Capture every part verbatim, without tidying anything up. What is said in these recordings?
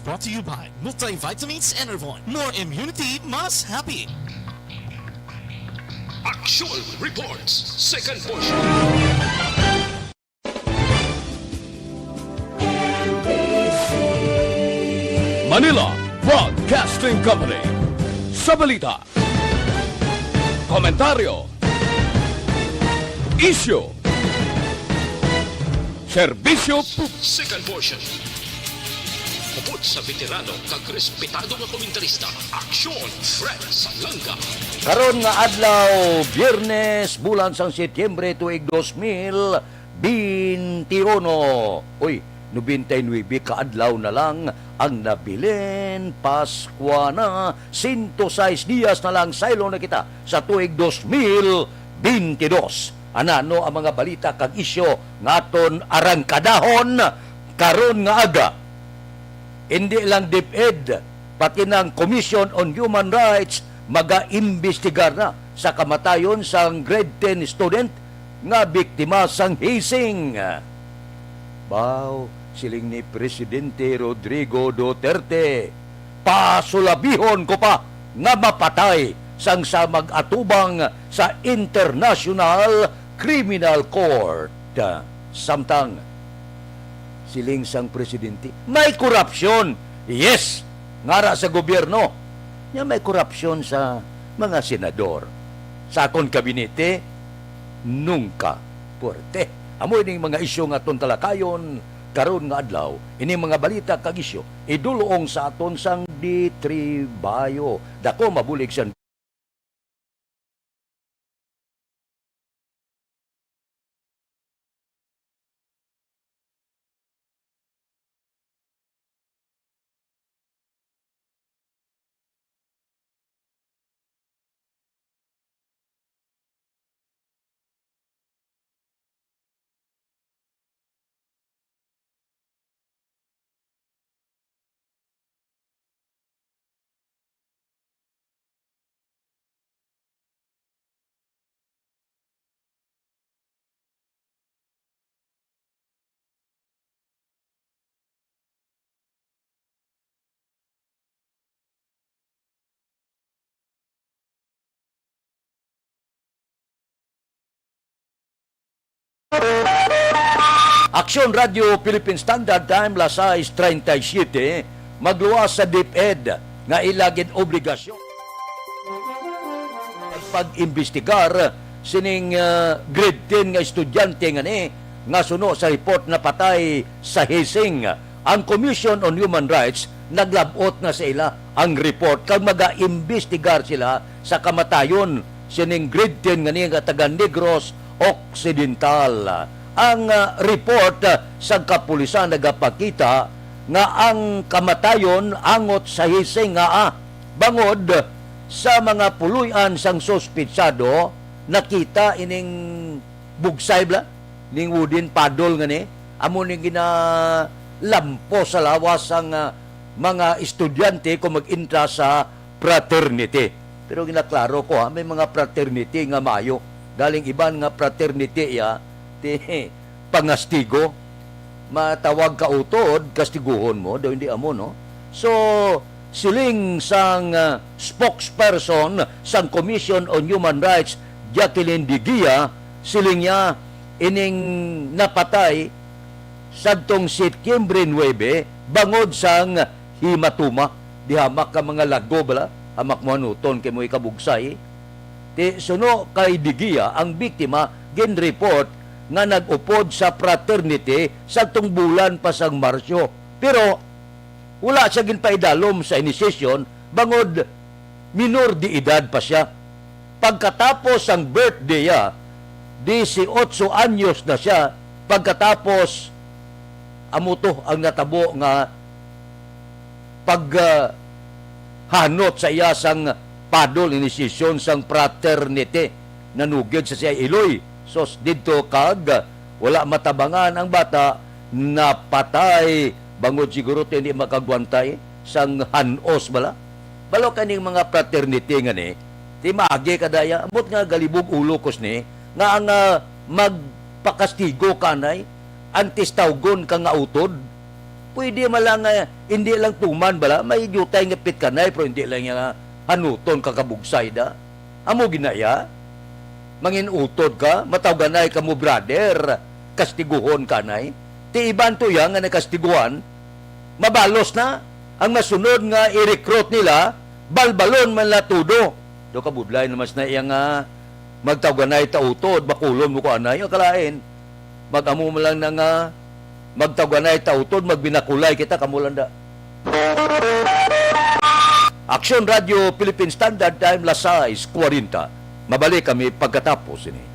Brought to you by Multivitamins Enervon. More immunity, mas happy. Action Reports, second portion. Manila Broadcasting Company. Sa balita, komentaryo, isyu, serbisyo pub- Second portion. Upod sa veterano kag respetado nga komentarista, Aksyon Fred Salanga. Karon nga adlaw, Biyernes, bulan sang Setyembre, tuig dos mil beinti uno. Uy, nobenta y nuebe ka adlaw na lang ang nabilin, Paskwa na, sento sais dias na lang, saylo na kita sa tuig dos mil beinti dos. Anano ang mga balita kag isyu nga aton arangkadahon karon nga aga? Indi lang DepEd, pati na ang Commission on Human Rights magaimbestigar na sa kamatayon sang grade ten student nga biktima sang hazing. Baw, siling ni Presidente Rodrigo Duterte, pasulabihon ko pa nga mapatay sang sa mag-atubang sa International Criminal Court. Samtang, siling sang presidente, may korupsyon. Yes, ngara sa gobyerno. Nya may korupsyon sa mga senador. Sa akon kabinete, nungka. Puwerte. Amo ining mga isyu nga aton talakayon karon nga adlaw. Ining mga balita kag isyu idul-ong sa aton sang Di Tribayo. Dako mabulig sa Aksyon Radio Philippine Standard Time, las sais treinta y siete, magluwas sa DepEd nga ila gid obligasyon pag-imbestigar sining, ah, grade ten nga estudyante nga ni nga suno sa report napatay sa hazing. Ang Commission on Human Rights naglab-ot na sa ila ang report kag magaimbestigar sila sa kamatayon sining grade ten nga ni nga taga Negros Occidental. Ang, ah, report, ah, sa kapulisan nagapakita nga ang kamatayon angot sa hazing nga, ah, bangod sa mga puloy-an sang suspetsado, nakita ining bugsay bala, ning wooden paddle nga ni, amo ning ginalampos sa lawas sang, ah, mga estudyante kung mag-entra sa fraternity. Pero ginaklaro ko, ha, may mga fraternity nga maayo. Galing iban nga fraternity, ya, ti, pangastigo. Matawag ka utod, kastiguhon mo, daw hindi amo, no? So, siling sang, ah, spokesperson sang Commission on Human Rights, Jacqueline Digia, siling niya, ining napatay sadtong Setyembre nuebe bangod sang hematoma. Di hamak ka mga lago bala, hamak mo hanuton kay mo ikabugsay. Ti suno kay Digia, ang biktima ginreport nga nag-upod sa fraternity sadtong bulan pa sang Marsyo. Pero wala siya ginpaidalom sa initiation bangod minor de edad pa siya. Pagkatapos sang birthday niya, dieciocho anyos na siya, pagkatapos amo to ang natabo nga pag, ah, hanot sa iya sang paddle initiation sang fraternity. Nanugid sa siya iloy. Sos didto kag wala matabangan ang bata, napatay bangod siguro ti hindi makagwantay sang han-os bala. Balo kaning mga fraternity nga ni, ti maagi ka daya, ambot nga galibog ulo ko sini, nga ang, ah, magpakastigo kanay, antis tawgon ka nga utod, Pwede man lang nga hindi lang tuman bala, may diutay nga pitkanay, pero hindi lang nga hanuton ka kabugsay da. Amo gina iya? Mangin-utod ka, matawganay ka mo, brother, kastiguhon ka anay. Ti iban to iya nga nakastiguhan, mabalos na. Ang masunod nga i-recruit nila, balbalon man la todo. Do kabudlay naman na iya nga magtawganay ta utod, bakulon mo ko anay, akalain. Mag-amo man lang na nga, magtawganay ta utod, magbinakulay kita, kamo lang da. Aksyon Radio Philippine Standard Time, las sais kuwarenta. Mabalik kami pagkatapos ini.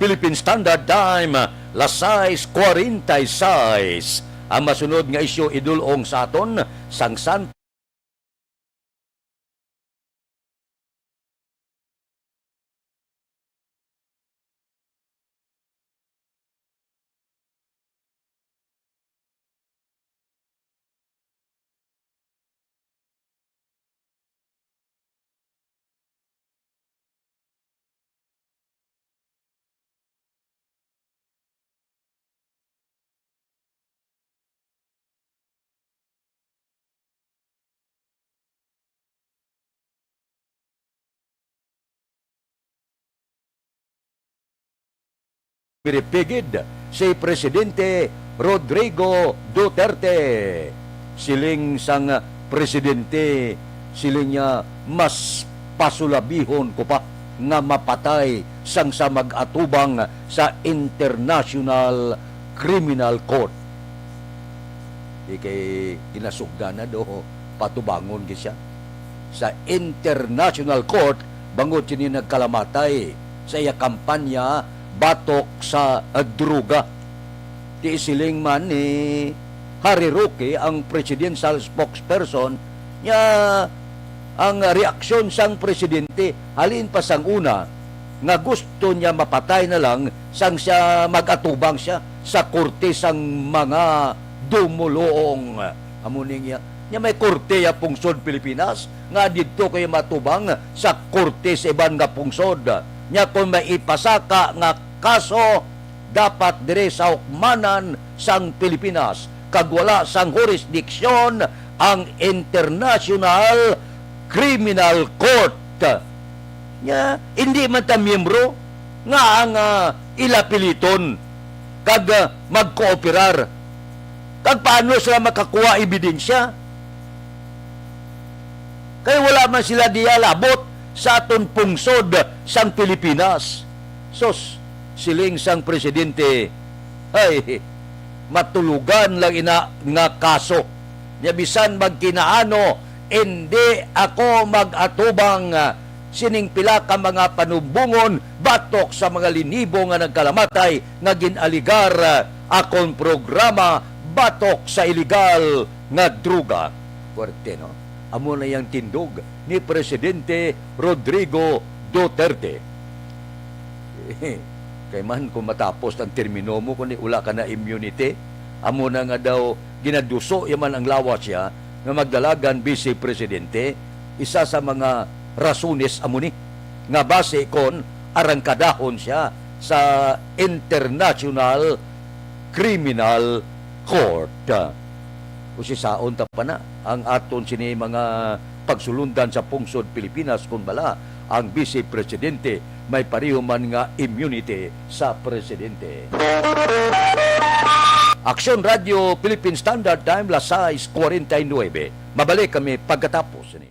Philippine Standard Time, las sais cuarenta y seis. Ang masunod nga isyu idul-ong sa aton sang San Piripigid si Presidente Rodrigo Duterte. Siling sang presidente, siling niya, "Mas pasulabihon ko pa nga mapatay sang sa mag-atubang sa International Criminal Court." Di kay ginasugdan na do, patubangon gid siya. Sa International Court, bangod sini nagkalamatay sa iya kampanya batok sa, ah, droga. Di siling man ni Harry Roque, ang presidential spokesperson, niya ang reaksyon sang presidente halin pa sang una nga gusto niya mapatay na lang sang siya mag-atubang siya sa korte sang mga dumoluong. Amo ni niya, niya may korte ya pungsod Pilipinas nga didto kayo matubang sa korte sa iban nga pungsod. Niya kung may ipasaka nga kaso, dapat diri sa hukmanan sang Pilipinas, kag wala sang hurisdiksyon ang International Criminal Court. Nya, hindi man ta miyembro nga ang, ah, ila piliton kag, ah, magkooperar. Kag paano sila makakuha ebidensya? Kay wala man sila diya labot sa aton pungsod sang Pilipinas. Sus, siling sang presidente, "Ay, matulugan lang ina nga kaso. Nya bisan magkinaano, indi ako mag-atubang, ah, sining pila ka mga panubongon batok sa mga linibo nga nagkalamatay nga gin-aligar, ah, akon programa batok sa iligal nga droga." Puwerte, no? Amo na yang tindog ni Presidente Rodrigo Duterte. Kay man kung matapos ang termino mo, kundi wala ka na immunity, amo na nga daw ginaduso ya man ang lawas siya nga magdalagan Vice Presidente, isa sa mga rasones amo ni nga base kon arangkadahon siya sa International Criminal Court. Usisaon ta pa na ang aton sini mga pagsulundan sa pungsod Pilipinas, kon bala ang Vice Presidente may pareho man nga immunity sa Presidente. Aksyon Radio Philippine Standard Time, las sais cuarenta y nueve. Mabalik kami pagkatapos ni.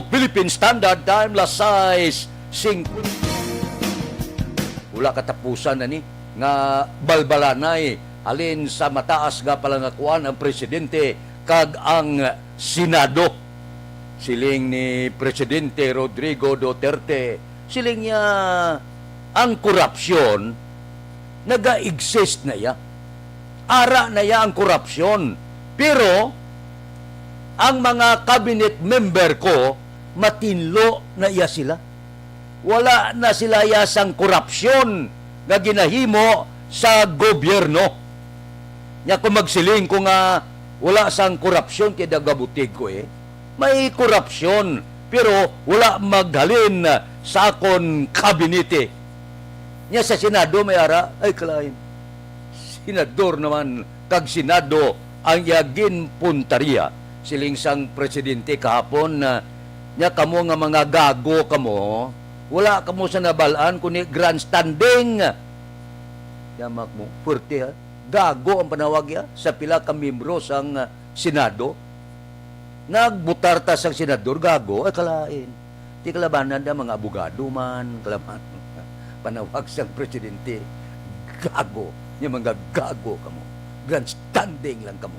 Philippine Standard Time, las sais singkwenta. Wala katapusan na ni nga balbalanay halin sa mataas nga palangakuan ang presidente kag ang Senado. Siling ni Presidente Rodrigo Duterte, siling niya, ang korupsyon naga-exist na iya. Ara na iya ang korupsyon. Pero ang mga cabinet member ko, matinlo na iya sila. Wala na sila iya sang korupsyon nga ginahimo sa gobyerno. Nya kung magsiling ko nga wala sang korupsyon, kay nagabutig ko eh. May korupsyon, pero wala maghalin sa akon kabinete. Nya sa Senado may ara, ay kalain. Senador naman kag Senado ang iya ginpuntarya. Siling sang presidente kahapon, ah, nya kamo nga mga gago kamo, wala kamo sa nabal-an kundi grandstanding. Yamak mo, puwerte ha. Gago ang panawag ya sa pila ka miyembro sang, ah, Senado. Nagbutar ta sang senador, gago, ay kalain. Di kalabanan na mga abogado man, kalabanan. Panawag sang presidente, gago. Yung mga gago kamo. Grandstanding lang kamo.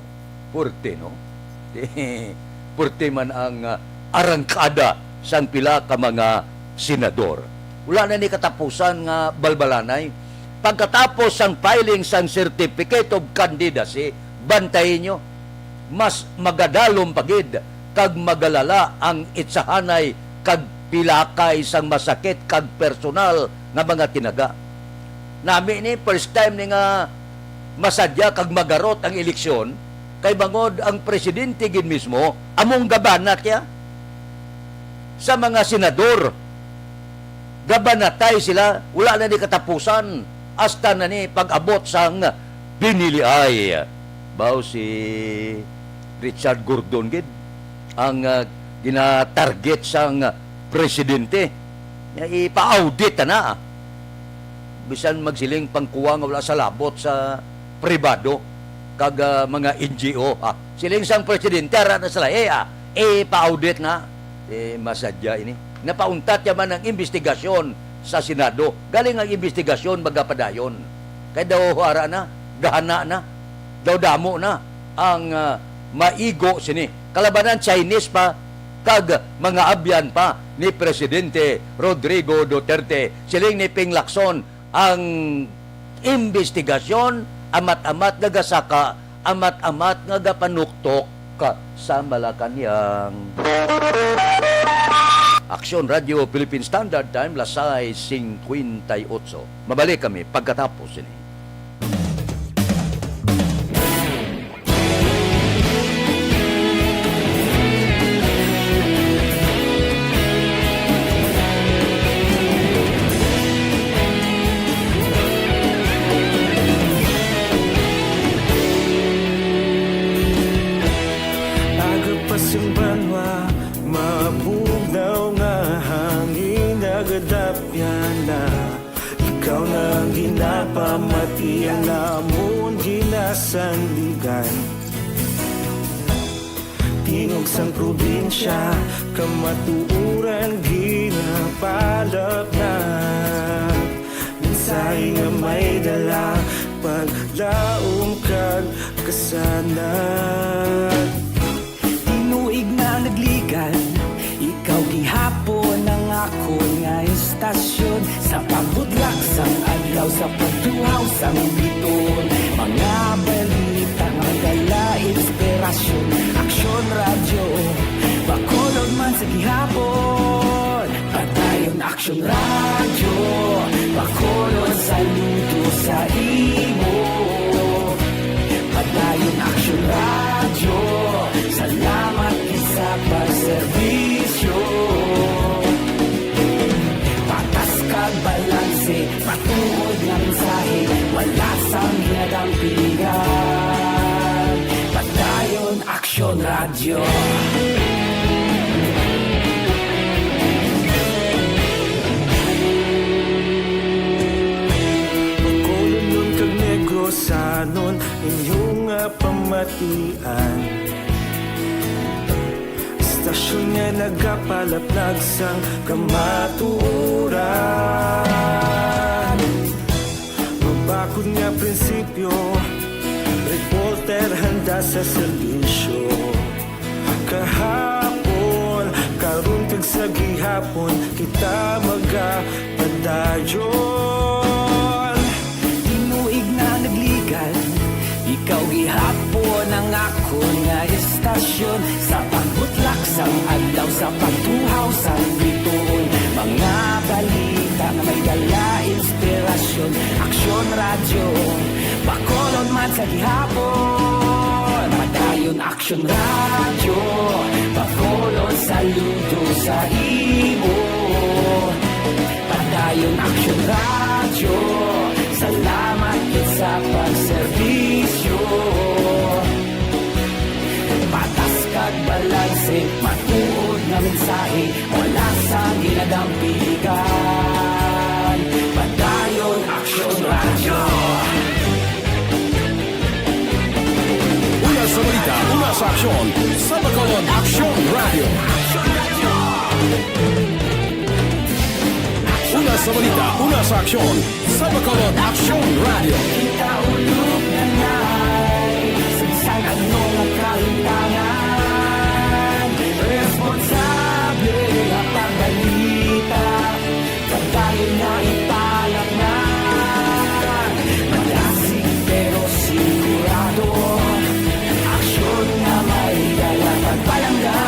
Purte, no? Purte man ang, ah, arangkada sang pila ka mga senador. Wala na ni katapusan nga balbalanay. Pagkatapos sang filing sang Certificate of Candidacy, bantayi nyo, mas magadalom pa gid kag magalala ang itsahanay kag pilakay sang masakit kag personal nga mga tinaga. Nami ni, first time ni nga masadya kag magarot ang eleksyon, kay bangod ang presidente gid mismo among gabanat ya sa mga senador. Gabanatay sila, wala na ni katapusan, hasta na ni pag-abot sang piniliay. Baw si Richard Gordon gid ang, ah, ginatarget sang presidente. Nga ipa-audit na. Bisan magsiling pangkuwa nga wala sa labot sa pribado kag, ah, mga N G O, ha. Siling sang presidente, ara na sila, eh, ah, ipa-audit na. Eh, masadya ini. Napauntat ya man ang imbestigasyon sa Senado. Galing ang imbestigasyon magapadayon. Kay daw ara na, gahana na, daw damo na ang, ah, maigo sini. Kalabanan Chinese pa, kag mga abyan pa ni Presidente Rodrigo Duterte. Siling ni Ping Lacson, ang imbestigasyon, amat-amat nga gasaka, amat-amat nga gapanuktok sa Malacañang. Aksyon Radio Philippine Standard Time, las sais singkwenta y otso. Mabalik kami pagkatapos sini. Aga pa sing banwa, mabugnaw nga hangin nagadapyan na. Ikaw na ang ginapamati, ang amon ginasandigan. Tingog sang probinsya, kamatuoran ginapalapnat. Mensahe nga may dala, paglaom kag kasanag. Tinuig na nagligan, ikaw gihapon ang akon nga istasyon. Sa pagbutlak sang adlaw, sa pagtuhaw sang biton, mga balita nga dala inspirasyon. Aksyon Radyo, Bacolod man sa gihapon. Padayon Aksyon Radyo, Bacolod, saludo sa imo. Padayon Aksyon Radyo, salamat gid sa pagserbisyo. Patas kag balanse, matuod nga mensahe, wala sang ginadampingan. Padayon Aksyon Radyo. Bacolodnon kag Negrosanon, inyo nga pamatian. Hasta Aksyon nga nagapalaplag sang kamatuoran. Mabakod nga prinsipyo, reporter handa sa serbisyo. Kahapon, karon kag sa gihapon, kita magapadayon. Tinuig na nagligan, ikaw gihapon ang akon nga estasyon. Sa pagbutlak sang adlaw, sa pagtuhaw sang bituon, mga balita nga may dala inspirasyon. Aksyon Radyo, Bacolod man sa gihapon. Padayon Aksyon Radyo, Bacolod saludo sa imo. Padayon Aksyon Radyo, salamat gid sa pagserbisyo. Patas kag balanse, matuod nga mensahe, wala sang ginadampigan. Padayon Aksyon Radyo. Una sa balita, una sa aksyon, sa Bacolod Aksyon Radyo. Una sa balita, una sa aksyon, sa Bacolod Aksyon Radyo. Kita ulog na ngay, sa bisan ano nga kalimtangan, responsable nga pagbalita, padayon nga ipalaplag. Madasig pero sigurado, aksyon nga may dala pagpalangga.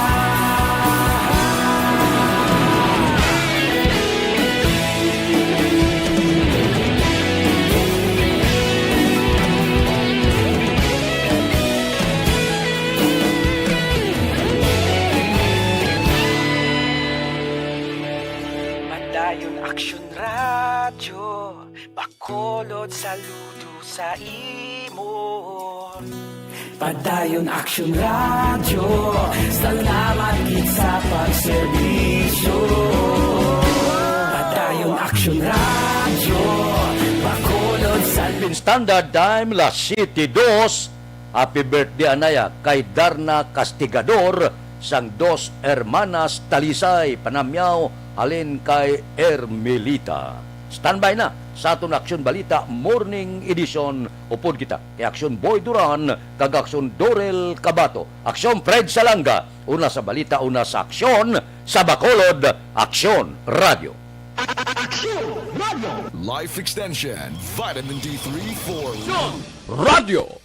Padayon Aksyon Radyo, Bacolod saludo sa imo. Padayon Aksyon Radyo, salamat gid sa pagserbisyo. Padayon Aksyon Radyo, Bacolod sa Philippine Standard Time, las siete dos. Happy birthday, anaya, kay Darna Castigador sang Dos Hermanas, Talisay, Panamyaw, halin kay Ermelita. Standby na sa aton Aksyon Balita Morning Edition. Upod kita kay Aksyon Boy Duran kag Aksyon Dorel Cabato. Aksyon Fred Salanga, una sa balita, una sa aksyon, sa Bacolod, Aksyon Radio. Aksyon Radio. Life Extension, Vitamin D three for Radyo.